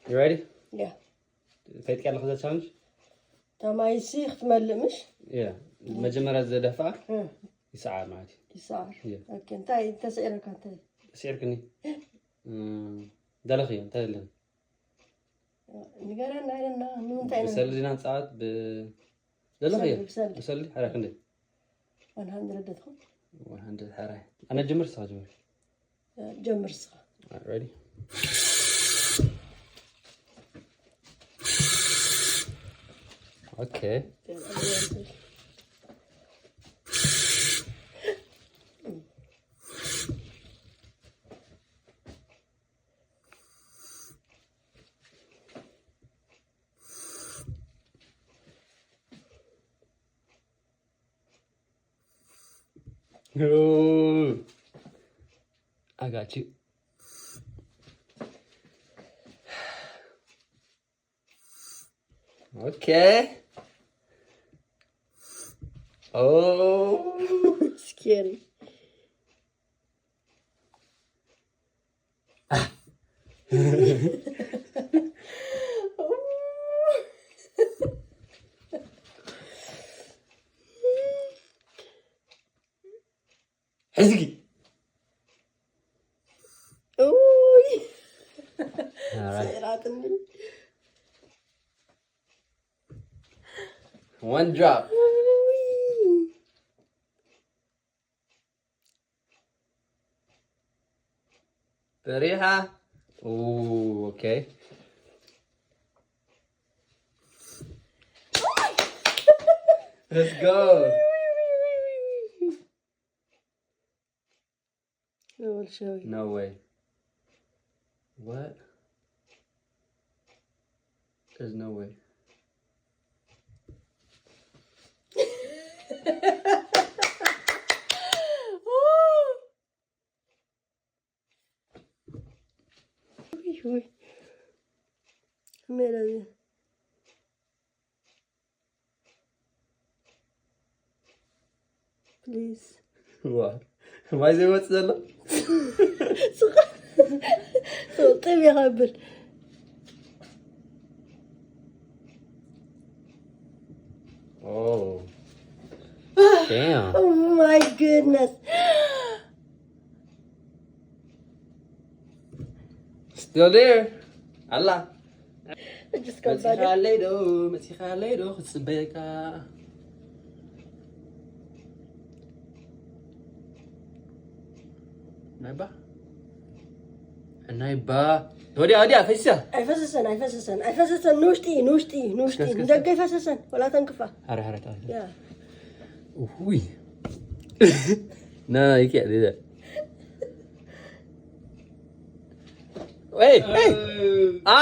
You ready? Yeah. ፈይጥካ ኣለኹ ዘ ቻለንጅ? ተማይሲ ክትመልእ ምሽ? Yeah. መጀመርያ ዘደፍኣ እህ፣ ይስዓር ማለት እዩ። ይስዓር። Yeah. ኦኬ፣ እንታይ ተስዒረካ እንታይ? ስዒርክኒ። እም፣ ደለኺ እንታይ ኣለኒ? ንገረና ኢለና ንምንታይ ኢና? ብሰልዲ ኢና ንፃወት ብ ደለኺ ብሰልዲ፣ እየ። ብሰልዲ። ብሰልዲ ሓራ ክንደይ? one hundred ደትኹም? one hundred ሓራ። ኣነ ጀምር ስኻ ጀምር። ጀምር ስኻ። Alright, ready? Okay. Ooh, I got you. Okay. Oh. Scary. ሕዝጊ። Ooh. Alright. Sairatni. One drop. Fariha. Ooh, okay. Let's go. I will show you. No way. What? There's no way. Uy, uy. Mira, please. ዋ ማይ ዘይወፅ ዘሎ ጥብ ይኸብል። Oh. Damn. Oh my goodness. Still there. ኣላ Just got መፂኻለይ ዶ መፂኻለይ ዶ ክትፅበየካ ናይ ባ ናይ ባ ወዲያ ወዲያ ፈሲሳ ኣይፈሰሰን ኣይፈሰሰን ኣይፈሰሰን ንውሽጢ ንውሽጢ ንውሽጢ እስከ፣ እስከ፣ ንደገ ኣይፈሰሰን ወላ ተንክፋ ሓረ ሓረ ታ ያ ውይ ና ይኪያ ዲዳ ወይ ወይ አ